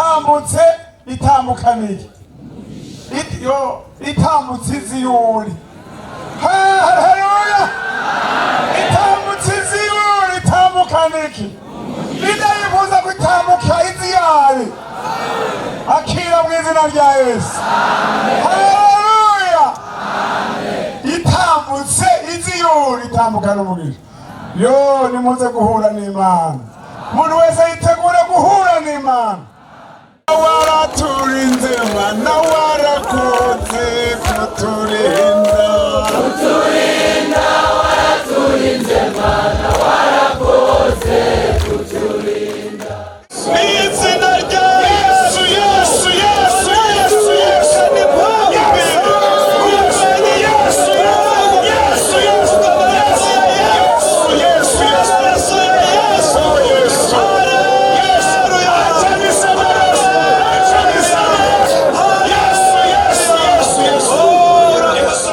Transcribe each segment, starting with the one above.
Itambutse itambukaniye. Yo itambutse iziyuri. Haleluya! Itambutse iziyuri itambukaniki. Ninde gutambuka iziyari? Akira mu izina rya Yesu. Haleluya! Itambutse iziyuri itambukana umugisha. Yo nimuze guhura n'Imana. Umuntu wese yitegure guhura n'Imana. Waraturinze Mana, warakoze kuturinda. Kuturinda, waraturinze Mana, warakoze kuturinda. Izina rya Yesu, Yesu, Yesu, Yesu, Yesu, ni pombe. Yesu, Yesu, Yesu, Yesu, Yesu, Yesu, Yesu, Yesu, Yesu, Yesu, Yesu, Yesu, Yesu.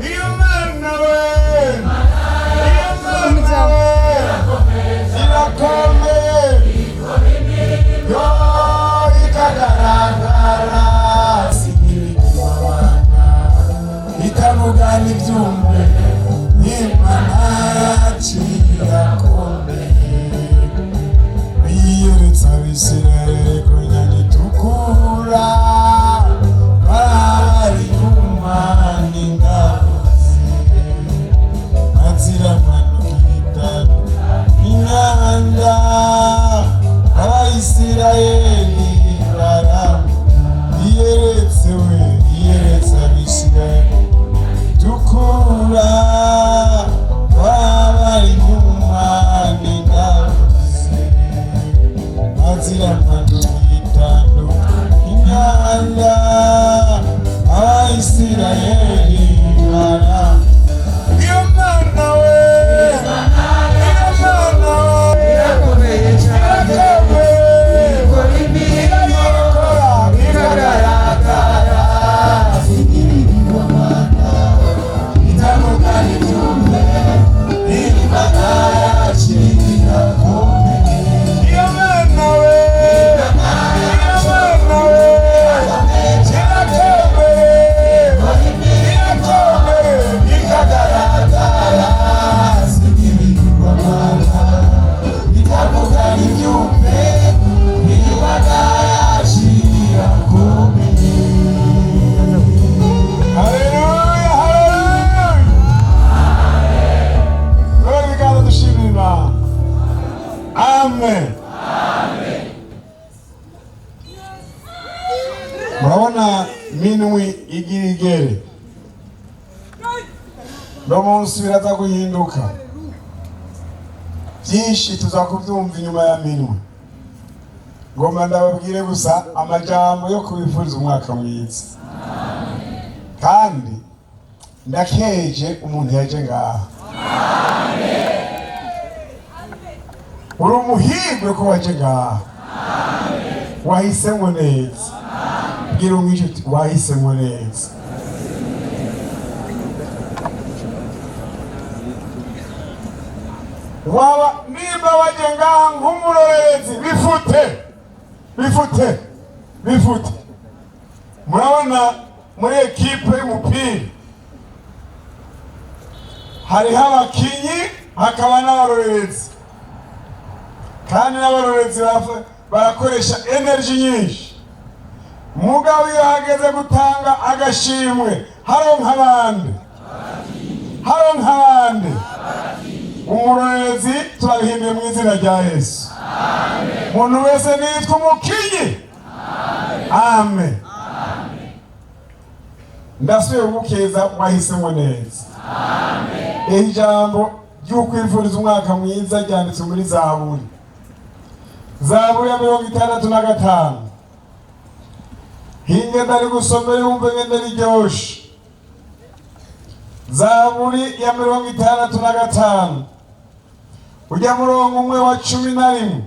Iyo Mana we, iyo Mana we, irakomeye, yo ikagaragara, sinibigirwamana, itavuga n'ibyumve, Imana yacu irakomeye. Yiyeretse Abisirayeli ku nyanja itukura, bari inyuma n'ingabo ze. Aziramanuka ibitaro inyanja, Abayisirayeli barambuka. Iyeretse we, iyeretse Abisirayeli tukura, bari inyuma n'ingabo ze. Aziramanuka ibitaro inyanja, Abayisirayeli barambuka. Iyo Mana we, iyo Mana we, Irakomeye cyane, irakomeye, ikora imirimo irayikora, ikagaragara. Sinibigirwamana, itavuga n'ibyumve, Imana yacu irakomeye. Iyo Mana we, iyo Mana we, irakomeye, irakomeye, Ikagaragara. Sinibigirwamana, itavuga n'ibyumve, Imana yacu irakomeye. Haleluya, haleluya. Rero ibiganza dushimira Imana. Amen. Murabona minwi igira igere no munsi biraza guhinduka byinshi, tuza kubyumva inyuma ya minwe. Ngomba ndababwire gusa amajambo yo kubifuriza umwaka mwiza, kandi ndakeje umuntu yaje ngaha. Uri umuhirwe ko waje ngaha, wahisemo neza. Bwira umwishe uti wahisemo neza. Waba nimba waje ngaha nk'umurorerezi, bifute, bifute, bifute. Murabona muri ekipe y'umupira hariho abakinyi, hakaba n'abarorerezi, kandi n'abarorerezi barakoresha energy nyinshi. Mugabo iyo hageze gutanga agashimwe, haronka abandi, haronka abandi. Umurorerezi turabihinduye mu izina rya Yesu. Umuntu wese nitwa umukinyi. Amen. Ndasubiye gukeza, wahisemo neza. Iri jambo ry'ukwifuriza umwaka mwiza ryanditswe muri Zaburi, Zaburi ya 65. Hinge ndari gusomera yumve ngende riryoshe. Zaburi ya 65, ujya murongo umwe wa 11.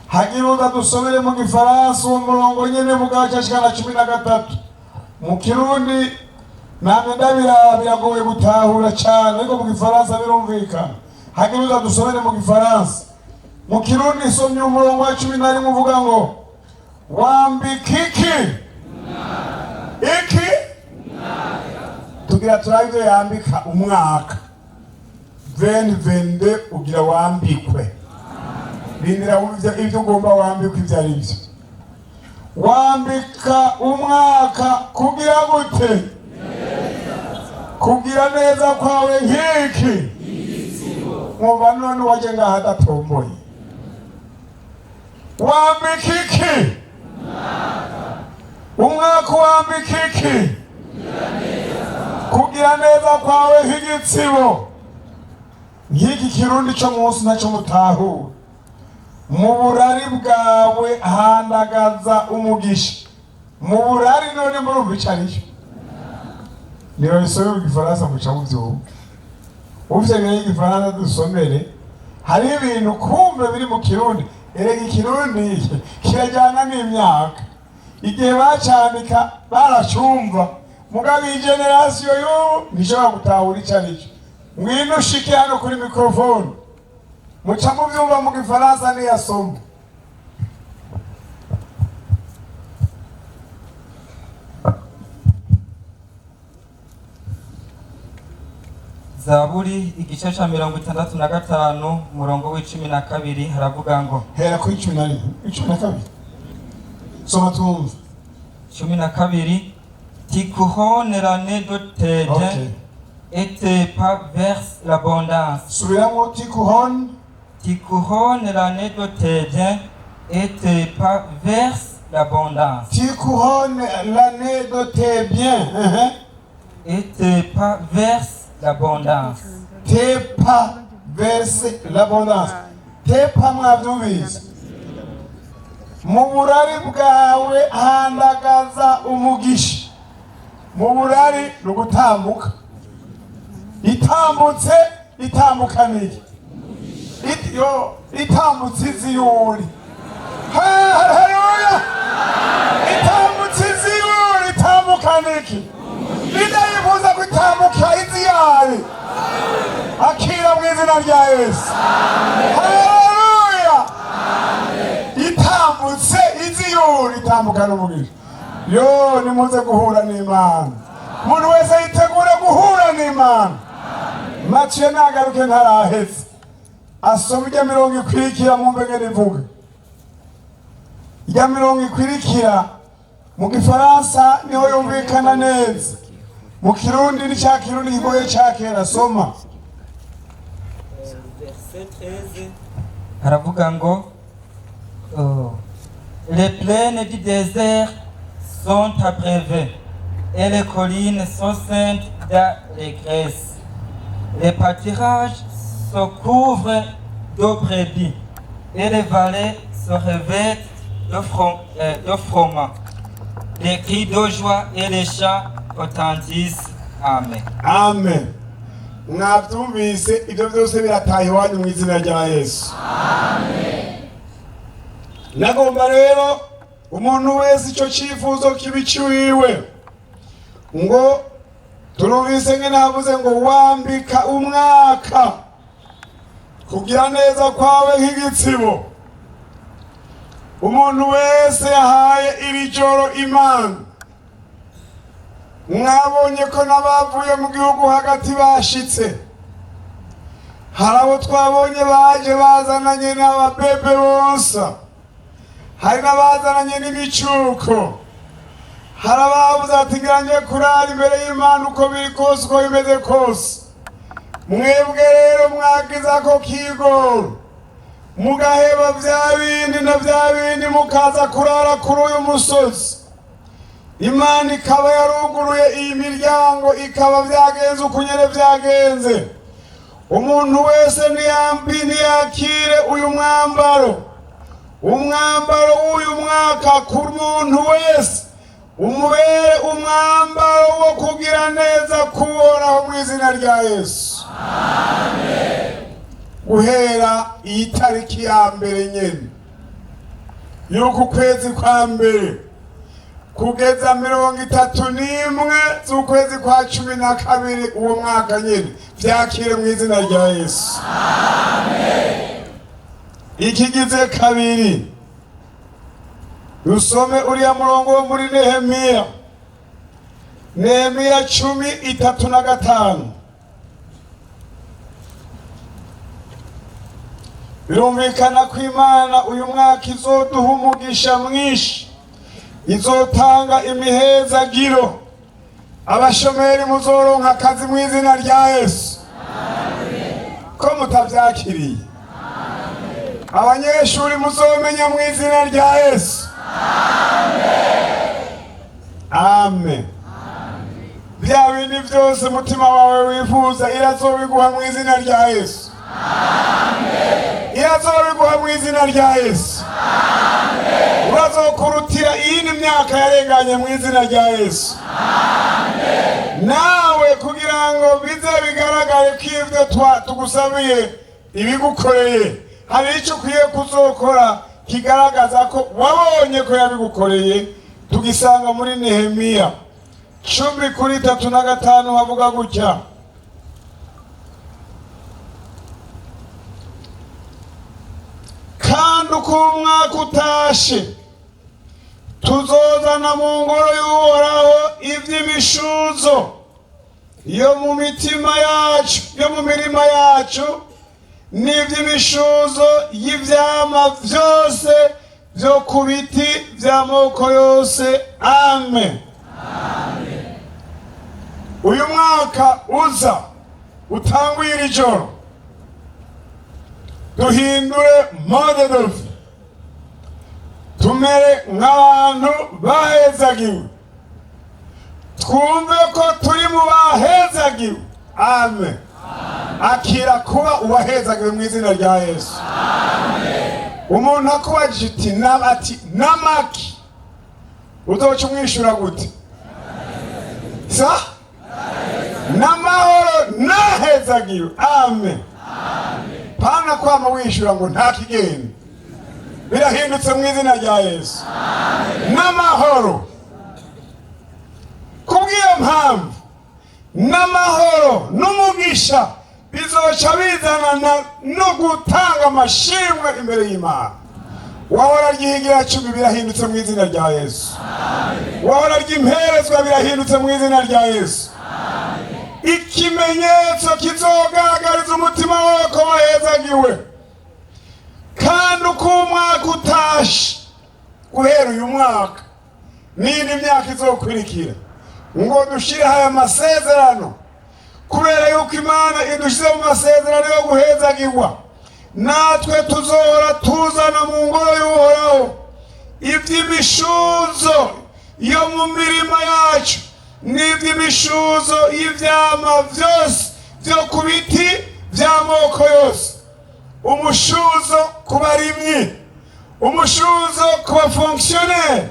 Hagira uza dusomere mu gifaransa uwo murongo nyene, mugabo cashikana 13. Mu kirundi namwe ndabiraba biragoye gutahura cane, ariko mu gifaransa birumvikana. Hagira uza dusomere mu gifaransa. Mu kirundi somye umurongo wa 11 uvuga ngo wambika iki iki. Tugira turabe ivyo yambika umwaka 2022. Ugira wambikwe, rindira wumve ibyo ugomba wambikwe ibyo ari byo. Wambika umwaka kugira gute? Kugira neza kwawe nk'iki. Mwumva none waje ngaha adatomboye. Wambika iki umwaka? Wambika iki? Kugira neza kwawe nk'igitsibo. Nk'iki kirundi cyo munsi ntacyo mutahura. Mu burari bwawe handagaza umugisha. Mu burari, none murumva ico aricyo? Niba bisome mu gifaransa muca muvyumva. Ufite mbere y'igifaransa dusomere. Hariho ibintu kumve biri mu kirundi. Erega ikirundi kirajyana n'imyaka. Igihe bacandika baracumva, mugabo iyi génération y'ubu ntishobora gutahura ico aricyo. Ngwino ushike hano kuri microphone, muca muvyumva mu gifaransa niyasoma. Zaburi igice ca 65, umurongo w'12, haravuga ngo: Hera kuri 11, 12, soma twumve. 12: Tu couronnes l'année de tes biens et tes pas versent l'abondance. Subiramo, tu couronnes. Tu couronnes l'année de tes biens et tes pas versent l'abondance. Tu couronnes l'année de tes biens. Et tes pas versent l'abondance. Tes pas versent l'abondance. Tes pas, mwavyumvise? Mu burari bwawe handagaza umugisha. Mu burari ni ugutambuka. Itambutse itambukaniye. Yo itambutse iziyuri. Haleluya! Itambutse iziyuri, itambukaniki. Nidayifuza gutambuka iziyari, akira mu izina rya Yesu. Haleluya! Itambutse iziyuri, itambukana umugisha. Yo, nimuze guhura n'Imana. Umuntu wese yitegure guhura n'Imana. Maciye nagaruke ntaraheze, asoma ijya mirongo ikwirikira, mwumve ngene ivuga. Ijya mirongo ikwirikira mu gifaransa niho yumvikana neza. Mu kirundi ni cya kirundi kigoye cya kera. Soma. Verset 13 haravuga ngo: oh, les plaines du désert sont abreuvées et les collines sont ceintes d'allégresse. Les pâturages se couvrent de brebis et les vallées se revêtent de froment. Les cris de joie et les chants retentissent. Amen. Amen. Mwabyumvise? Ibyo byose birataha iwanyu mu izina rya Yesu. Nagomba rero umuntu wese icyo cyifuzo kibi ciwiwe, ngo turumvise ngene havuze ngo wambika umwaka kugira neza kwawe nk'igitsibo. Umuntu wese yahaye iri joro Imana, mwabonye ko n'abavuye mu gihugu hagati bashitse. Hari abo twabonye baje bazananye n'ababebe bonsa, hari n'abazananye n'imicuko, hari ababuze ati ngira kurara imbere y'Imana uko biri kose, uko bimeze kose. Mwebwe rero mwagize ako kigoro, mugaheba bya bindi na bya bindi, mukaza kurara kuri uyu musozi, Imana ikaba yaruguruye iyi miryango, ikaba byagenze uko nyene byagenze. Umuntu wese niyambi niyakire uyu mwambaro, umwambaro w'uyu mwaka ku muntu wese umubere umwambaro wo kugira neza kuhoraho mu izina rya Yesu. Guhera iyi tariki ya mbere nyene y'uku kwezi kwa mbere kugeza 31 z'ukwezi kwa 12 uwo mwaka nyene, vyakire mu izina rya Yesu. Ikigize kabiri, dusome uriya murongo wo muri Nehemiya, Nehemiya 10:35. Birumvikana ko Imana uyu mwaka izoduha umugisha mwinshi, izotanga imihezagiro. Abashomeri muzoronka akazi mu izina rya Yesu. Ko mutavyakiriye? Abanyeshuri muzomenya mu izina rya Yesu. Amen. Bya bindi byose umutima wawe wifuza, irazobiguha mu izina rya Yesu. Irazobiguha mu izina rya Yesu. Urazokurutira iyindi myaka yarenganye mu izina rya Yesu. Nawe kugira ngo bize bigaragare ko ibyo tugusabiye ibigukoreye, hari icyo ukwiye kuzokora kigaragaza ko wabonye ko yabigukoreye. Tugisanga muri Nehemiya 10:35, havuga gutya: "Kandi uko umwaka utashe, tuzozana mu ngoro y'Uhoraho iby'imishuzo yo mu mitima yacu, yo mu mirima yacu, n'iby'imishuzo y'ivyama vyose byo ku biti by'amoko yose." Amen. Uyu mwaka uza utanguye iri joro, duhindure mode de vie, tumere nk'abantu bahezagiwe, twumve ko turi mu bahezagiwe. Amen. Akira kuba uwahezagiwe mu izina rya Yesu. Umuntu akubajije uti ati namaki, uzoca umwishyura gute? Sa n'amahoro, nahezagiwe. Amen. Pana kwama wishyura ngo nta kigenda. Birahindutse mu izina rya Yesu, n'amahoro. Kubw'iyo mpamvu, n'amahoro n'umugisha bizoca bizanana no gutanga amashimwe imbere y'Imana. Wahora ryigira cumi, birahindutse mu izina rya Yesu. Wahora ry'imperezwa, birahindutse mu izina rya Yesu. Ikimenyetso kizogaragariza umutima wawe ko wahezagiwe, kandi uko umwaka utashe, guhera uyu mwaka n'indi myaka izokurikira, ngo dushireho aya masezerano, kubera yuko Imana idushyize mu masezerano yo guhezagirwa, natwe tuzohora tuzana mu ngoro y'Uhoraho iby'imishuzo yo mu mirima yacu n'iby'imishuzo y'ivyama vyose byo ku biti by'amoko yose. Umushuzo ku barimyi, umushuzo ku bafonctionnaire,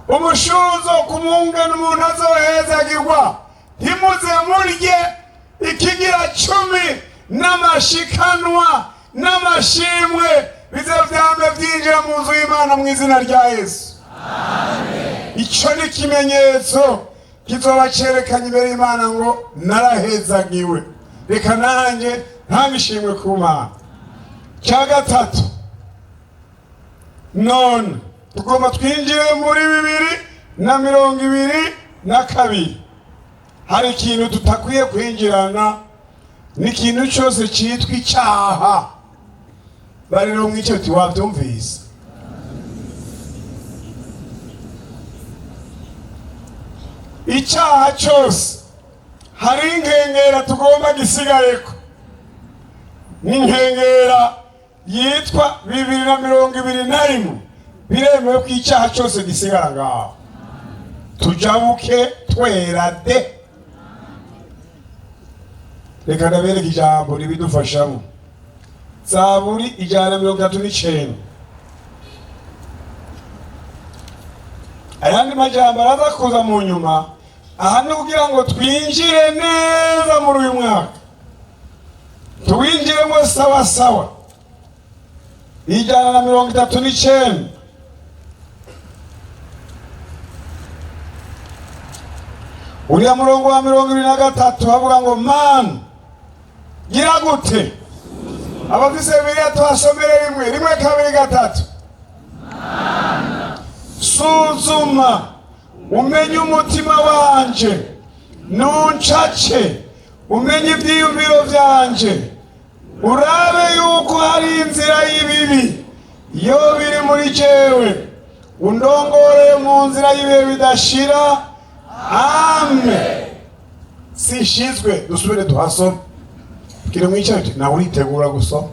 umushuzo ku mungano umuntu azohezagirwa. Ntimuze murye ikigira cumi n'amashikanwa n'amashimwe, bize vyame vyinjira mu nzu y'Imana mu izina rya Yesu. Ico ni ikimenyetso kizoba cerekanye imbere y'Imana ngo narahezagiwe, reka nanjye ntangishimwe ku Mana. Cya gatatu, none tugomba twinjire muri 2022. Hari ikintu tutakwiye kwinjirana, n'ikintu cyose cyitwa icyaha. Bariro mw'icyo uti wabyumvise? Icyaha cyose, hari inkengera tugomba gisigareko, n'inkengera yitwa 2021. Biremewe ko icyaha cyose gisigara ngaho, tujabuke twera de. Reka ndabereke ijambo ribidufashamo, Zaburi 139. Ayandi majambo araza kuza mu nyuma. Aha ni kugira ngo twinjire neza muri uyu mwaka. Tuwinjiremo sawa sawa. 139. Uriya murongo wa 23 havuga ngo mana gira gute? Abafise Bibiliya tuhasomere rimwe rimwe kabiri gatatu. Suzuma umenye umutima wanje, nuncace umenye ivyiyumviro vyanje, urabe yuko hari inzira y'ibibi yo biri muri jewe, undongore mu nzira y'ibihe bidashira. Amen. Sishizwe dusubire tuhasome. Kire mwicaye uti nawe uritegura gusoma.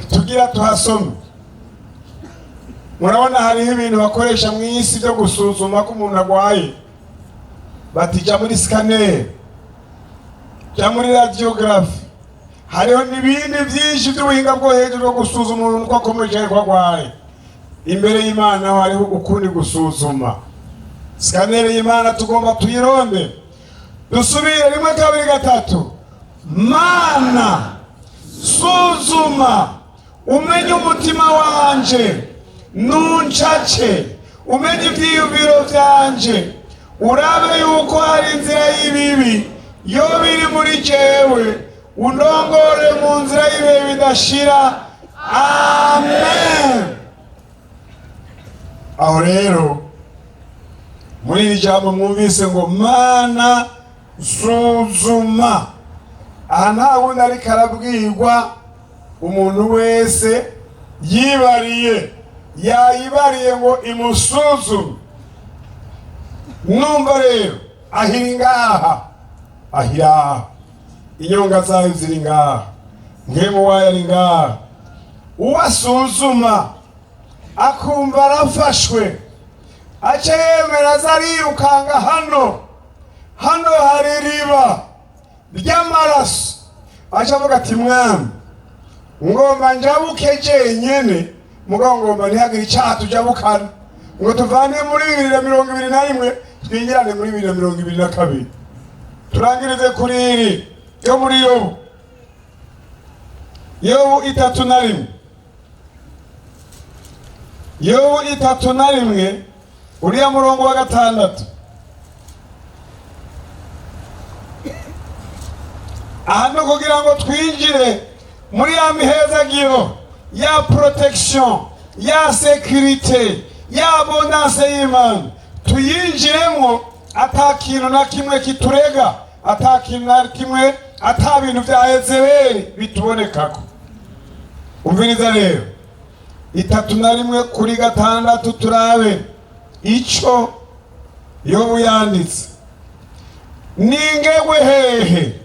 Tugira tuhasome. Murabona hariho ibintu bakoresha mu isi byo gusuzuma ko umuntu agwaye, bati jya muri scanner, jya muri radiography. Hariho n'ibindi byinshi by'ubuhinga bwo hejuru bwo gusuzuma umuntu ko akomeje ko agwaye. Imbere y'Imana ho hariho ukundi gusuzuma. Scanner y'Imana tugomba tuyironde. Dusubire rimwe kabiri gatatu. Mana suzuma umenye umutima wanje, nuncace umenye ivyiyumviro vyanje, urabe yuko hari inzira y'ibibi yo biri muri jewe, undongore mu nzira y'ibihe bidashira. Amen. Aho rero muri iri jambo mwumvise ngo mana suzuma, aha nta wundi ariko arabwirwa, umuntu wese yibariye yayibariye ngo imusuzume. Numva rero ahiri ngaha, ahira inyonga zayo ziri ngaha, nkemu wayo ari ngaha. Uwasuzuma akumva arafashwe, ace yemera aza arirukanga hano hano hari iriba ry'amaraso, aca avuga ati mwami ngomba njabuke jenyene, mugabo ngomba ntihagire icaha tujabukana, ngo tuvane muri 2021 twinjirane muri 2022. Turangirize kuri iri yo muri Yobu, Yobu 31, Yobu 31 uriya murongo wa 6. Aha no kugira ngo twinjire muri ya mihezagiro, ya protection, ya sécurité, ya abondance y'Imana, tuyinjiremo ata kintu na kimwe kiturega, ata kintu na kimwe, ata bintu vya Yezebeli bitubonekako. Umviriza rero 31 kuri 6 turabe ico Yobu yanditse. Ningegwe hehe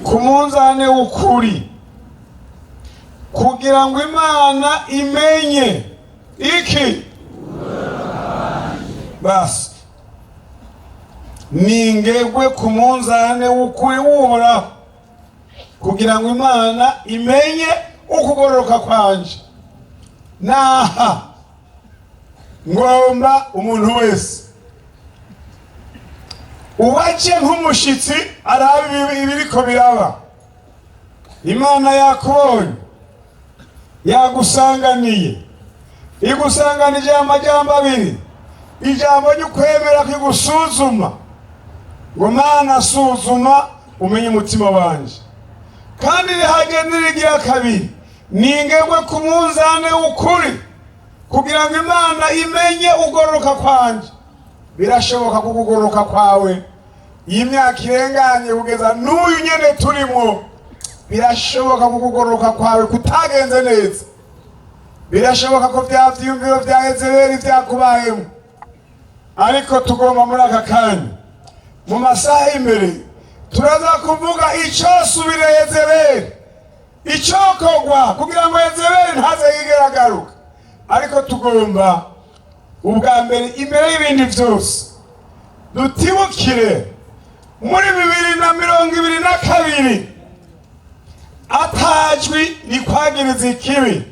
ku munzane w'ukuri, kugira ngo Imana imenye iki? Basi ningegwe ku munzane w'ukuri w'Uhoraho, kugira ngo Imana imenye ukugororoka kwanje. Naha ngomba umuntu wese uwaje nk'umushitsi arabe ibiriko biraba. Imana yakubonye, yagusanganiye, igusanganije amajambo abiri, ijambo ry'ukwemera kwigusuzuma ngo Mana suzuma umenye umutima wanje, kandi rihagenda rigira kabiri, ningegwe ku munzane w'ukuri kugira ngo Imana imenye ugororoka kwanje. Birashoboka ko kugororoka kwawe iyi myaka irenganye kugeza n'uyu nyene turimo, birashoboka ko kugororoka kwawe kutagenze neza, birashoboka ko vya vyiyumviro vya Yezebeli vyakubayemo, ariko tugomba muri aka kanya mu masaha y'imbere turaza kuvuga icosubira Yezebeli, icokogwa kugira ngo Yezebeli ntaze yigera agaruka. Ariko tugomba ubwa mbere imbere y'ibindi vyose dutibukire muri 2022 atajwi rikwagiriza ikibi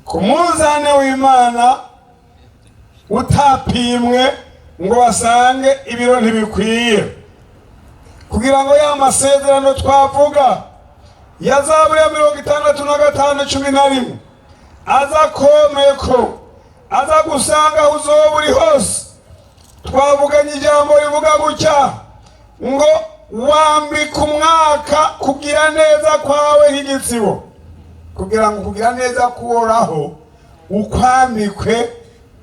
ku munzane w'Imana utapimwe Ngo basange ibiro ntibikwiye kugira ngo ya masezerano twavuga ya Zaburi ya 65:11 aza komeko, aza gusanga aho uzoba uri hose. Twavuganye ijambo rivuga gutya ngo: "Wambika umwaka kugira neza kwawe nk'igitsibo," kugira ngo kugira neza kuhoraho ukwambikwe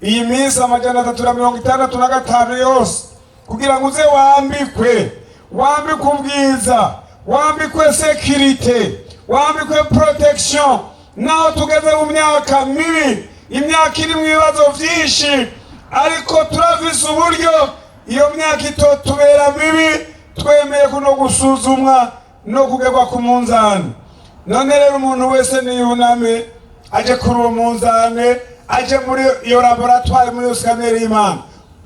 iyi minsi 365 yose, kugira ngo uze wambikwe, wambikwe ubwiza, wambikwe sécurité, wambikwe protection. Naho tugeze mu myaka mibi, imyaka iri mu ibibazo byinshi, ariko turafise uburyo iyo myaka itotubera mibi twemeye kuno gusuzumwa no kugerwa ku munzani. None rero umuntu wese niyuname aje kuri uwo munzane, aje muri iyo laboratoire, muri iyo scanner y'Imana.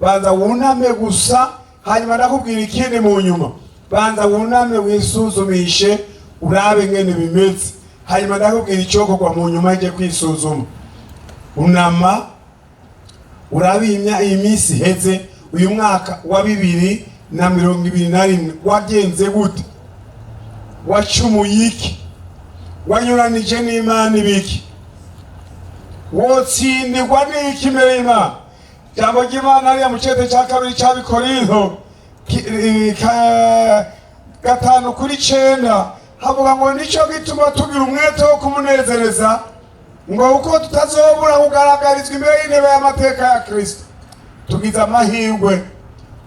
Banza wuname gusa, hanyuma ndakubwira ikindi mu nyuma. Banza wuname, wisuzumishe, urabe ngene bimeze, hanyuma ndakubwira icyokorwa mu nyuma. Ije kwisuzuma, unama urabe iyi minsi iheze, uyu mwaka wa 2021 wagenze gute? Wacumuye iki? Wanyuranije n'Imana ibiki? Wotsindirwa n'iki imbere y'Imana? Ijambo ry'Imana hariya mu cete cya kabiri cy'Abikorinto 5:9 havuga ngo: "Nicyo gituma tugira umwete wo kumunezereza, ngo uko tutazobura kugaragarizwa imbere y'intebe y'amateka ya Kristo." Tugize amahirwe,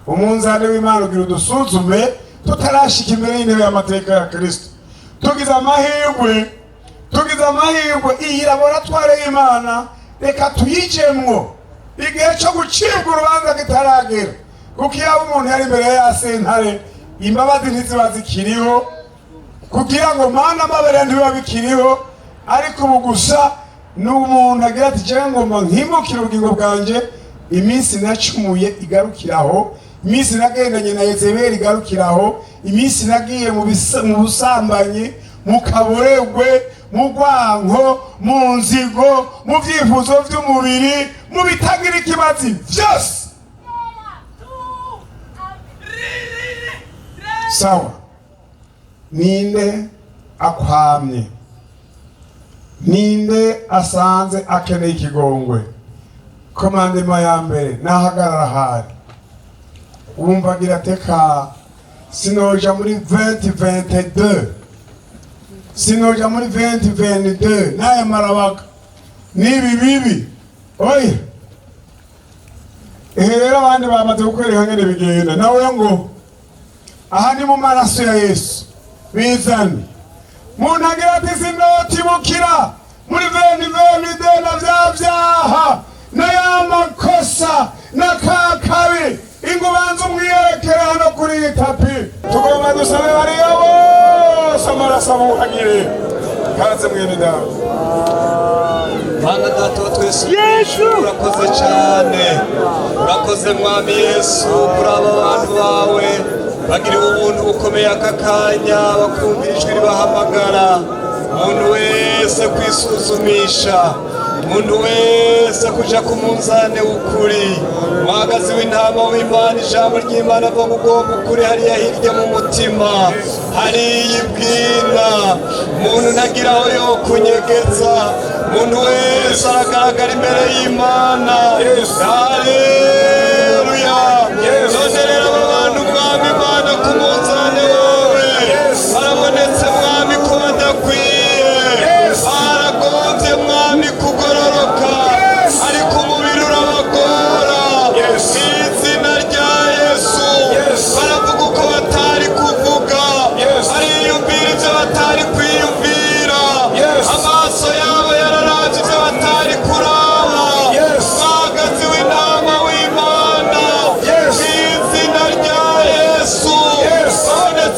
umunzani w'Imana ugira udusuzume tutarashika imbere y'intebe y'amateka ya Kristo. Tugize amahirwe, tugize amahirwe, iyi laboratoire y'Imana reka tuyijemwo igihe cyo gucibwa urubanza kitaragera, kuko iyo umuntu yari imbere ya sentare, imbabazi ntiziba zikiriho, kugira ngo mana amabere ntibiba bikiriho. Ariko ubu gusa ni umuntu agira ati: "Jewe ngomba nkimukire ubugingo bwanjye, iminsi nacumuye igarukiraho, iminsi nagendanye na Yezebeli igarukiraho, iminsi nagiye mu busambanyi, mu kaboregwe, mu rwanko, mu nzigo, mu byifuzo by'umubiri, mu bitagira ikibazi byose." Sawa, ninde akwamye? Ninde asanze akeneye ikigongwe? Commandement ya mbere nahagarara hari wumva agira ateka: "Sinoja muri 2022, sinoja muri 2022 n'aya marabaga n'ibi bibi." Oya, ehe rero abandi bamaze kukwereka ngene bigenda. Nawe ngo aha ni mu maraso ya Yesu bizane. Muntu agira ati: "Sinotibukira muri 2022 na vya vyaha na ya makosa na ka kabi." Ingubanza umwiyerekere hano kuri iyi tapis. Tugomba dusabe bariya bose amaraso abuhagire. Kaze mwene dawe. Mana Data wa twese, urakoze cyane, urakoze Mwami Yesu kuri aba bantu bawe bagiriwe ubuntu bukomeye aka kanya, bakumvira ijwi ribahamagara. Umuntu wese kwisuzumisha, umuntu wese kuja ku munzane w'ukuri. Mwagazi w'intama w'Imana, ijambo ry'Imana avuga ngo ugomba ukuri hariya hirya mu mutima, hariya ibwina. Umuntu ntagira aho yo kunyegeza, umuntu wese aragaragara imbere y'Imana. Haleluya! None rero aba bantu, Mwami Imana, ku munzane wawe barabonetse, Mwami, ko badakwiye. Baragombye, Mwami, kugororoka, ariko umubiri urabagora. Izina rya Yesu, baravuga uko batari kuvuga, bariyumvira ibyo batari kwiyumvira, amaso yabo yararavye ibyo batari kuraba. Mwagazi w'intama w'Imana, izina rya Yesu, babonetse.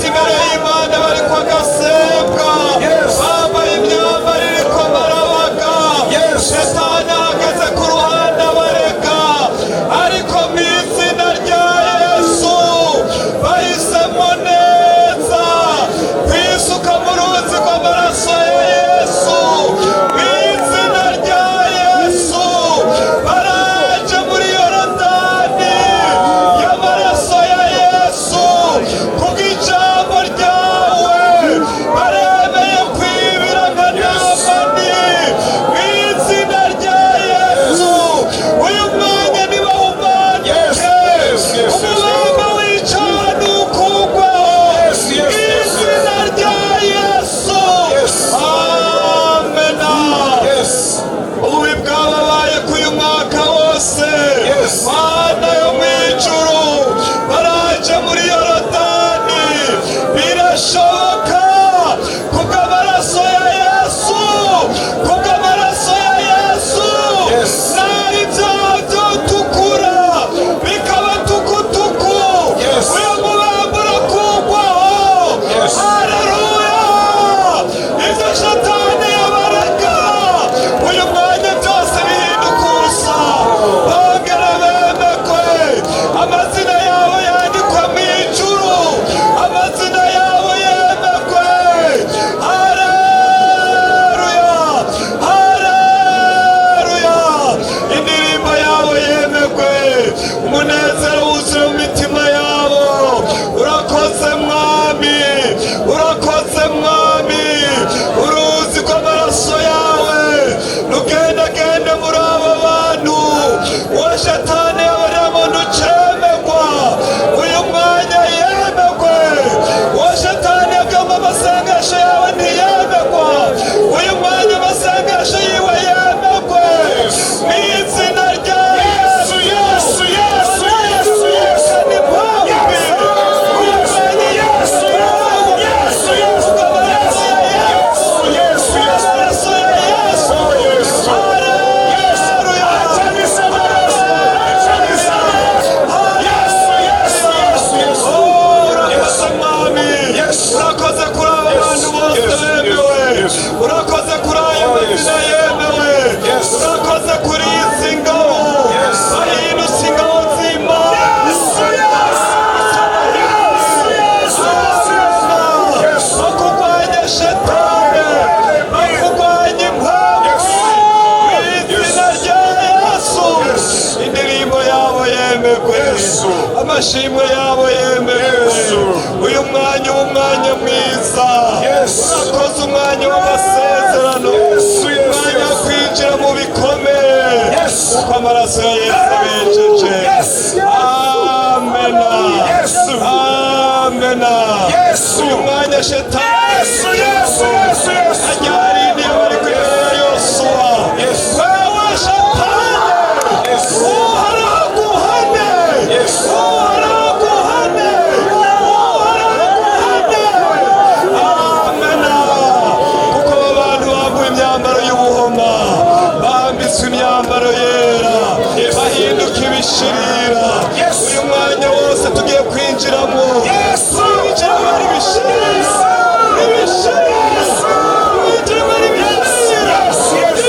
Amaraso ya Yesu abejeje. Amena. Amena. Uyu mwanya shetani ajyarindiye bari kuri Yosuwa. Wewe shetani, uhoraguhane, uhoraguhane, uhoraguhane. Amena. Kuko aba bantu bambuwe imyambaro y'ubuhoma, bambitswe imyambaro yera, bahinduka ibishirira. Uyu mwanya wose tugiye kwinjiramo, kwinjiramo ari ibishirira, ibishirira, kwinjiramo ari ibishirira,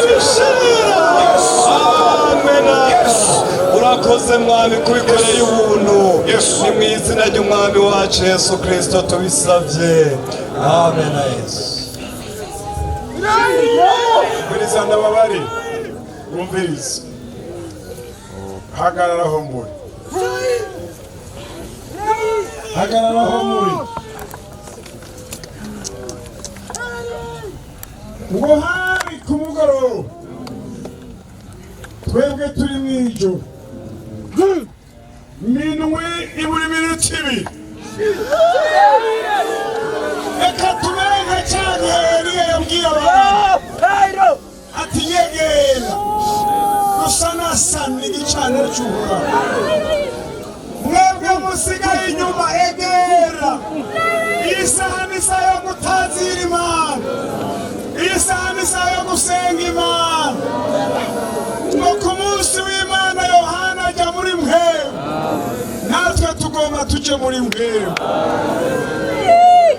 ibishirira. Amena. Urakoze mwami kubikoreye ubuntu. Ni mu izina ry'umwami wacu Yesu Kristo tubisabye. Amena. Yesu. Umviriza, ndababari, wumvirize, hagarara aho muri, hagarara aho muri. Ngo hari ku mugoroba, twebwe turi mu ijoro, minwi ibura iminota 2. Reka tumere nka cya gihe Eliya yabwiye abantu ati: "Yegera rusanasana igicaniro cy'Uhoraho, mwebwe musigaye inyuma, egera." Iyi saha ni isaha yo gutazira Imana, iyi saha ni isaha yo gusenga Imana. Ngo ku munsi w'Imana Yohana ajya muri mwewe, natwe tugomba tujye muri mwewe.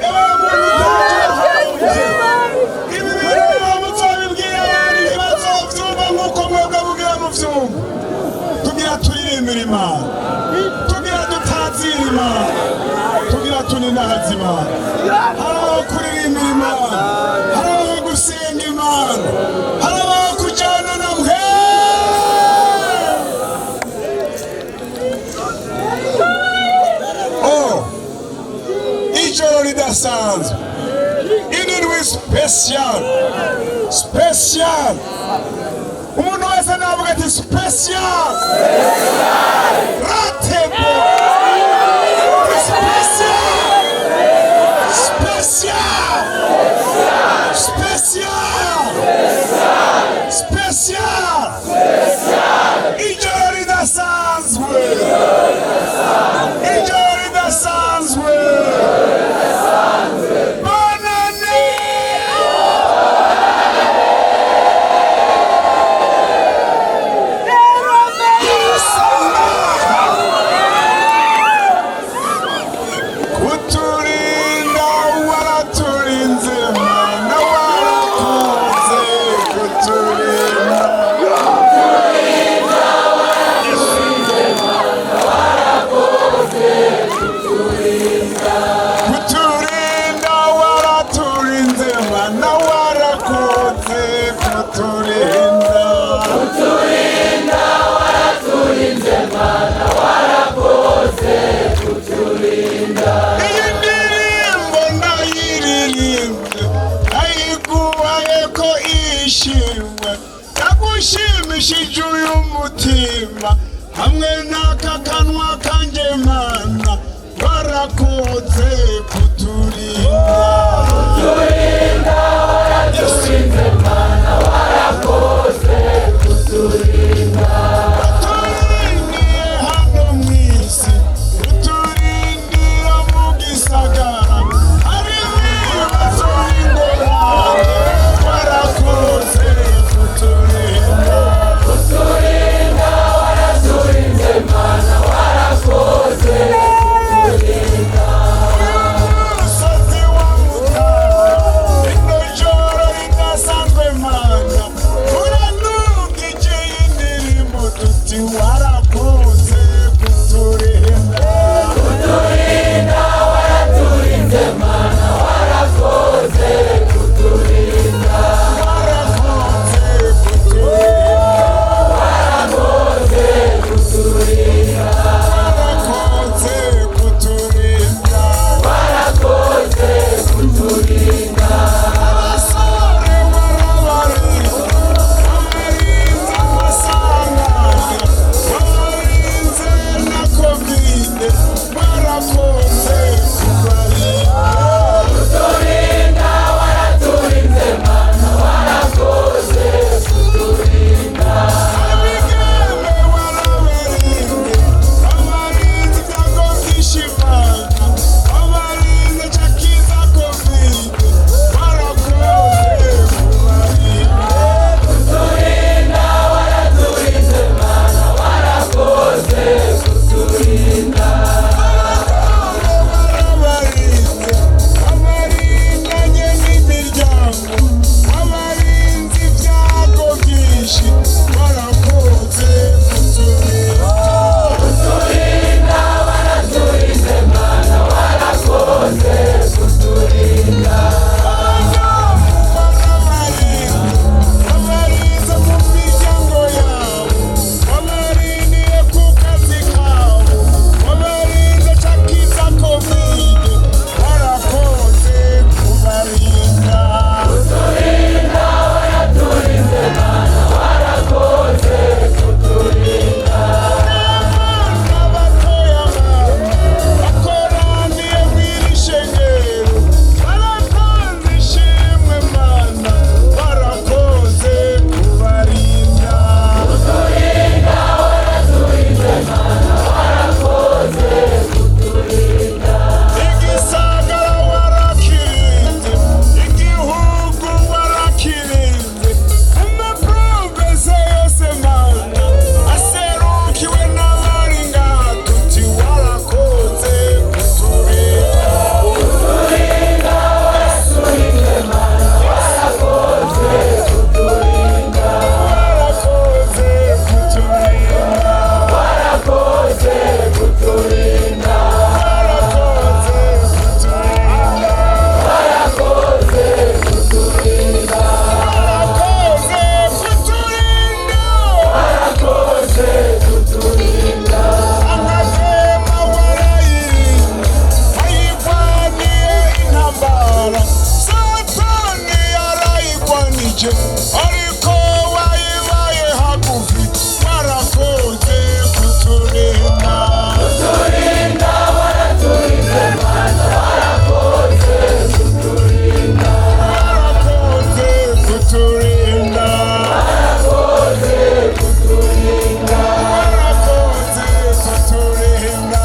Ewe muntu utaje, ibi bintu biba muzobibwira abantu ntibazovyumva nk'uko mwebwe mugira muvyumva. Tugira turirimbira Imana, tugira dutazira Imana, tugira tuninahaza Imana. Hari aho kuririmbira Imana, hari aho gusenga Imana, hari aho kujyana na mwe. Oh, ijoro ridasanzwe, indwi special, special. Umuntu wese navuga ati: "Special ratebo, special, special, special, special." Ijoro ridasanzwe, ijoro ridasanzwe. Bonane. Kuturinda waraturinze, Mana, warakunze kuturinda. Kuturinda waraturinze, Mana, warakunze kuturinda. Iyi ndirimbo ndayiririmbye, ndayiguhaye ko ishimwe yagushimishije uyu mutima hamwe n'aka kanwa kanjye. Mana, warakoze kuturinda. Kuturinda waraturinze, Mana, warakoze kuturinda. Waturindiye hano mu isi, uturindira mu gisagara, harimo ibibazo n'ingorane, warakoze kuturinda. Kuturinda waraturinze, Mana, warakoze kuturinda. Umusozi wa Wanje, ariko wayibaye hagufi, warakoze kuturinda. Kuturinda, waraturinze Mana, warakoze kuturinda. Warakoze kuturinda. Warakoze kuturinda. Warakoze kuturinda.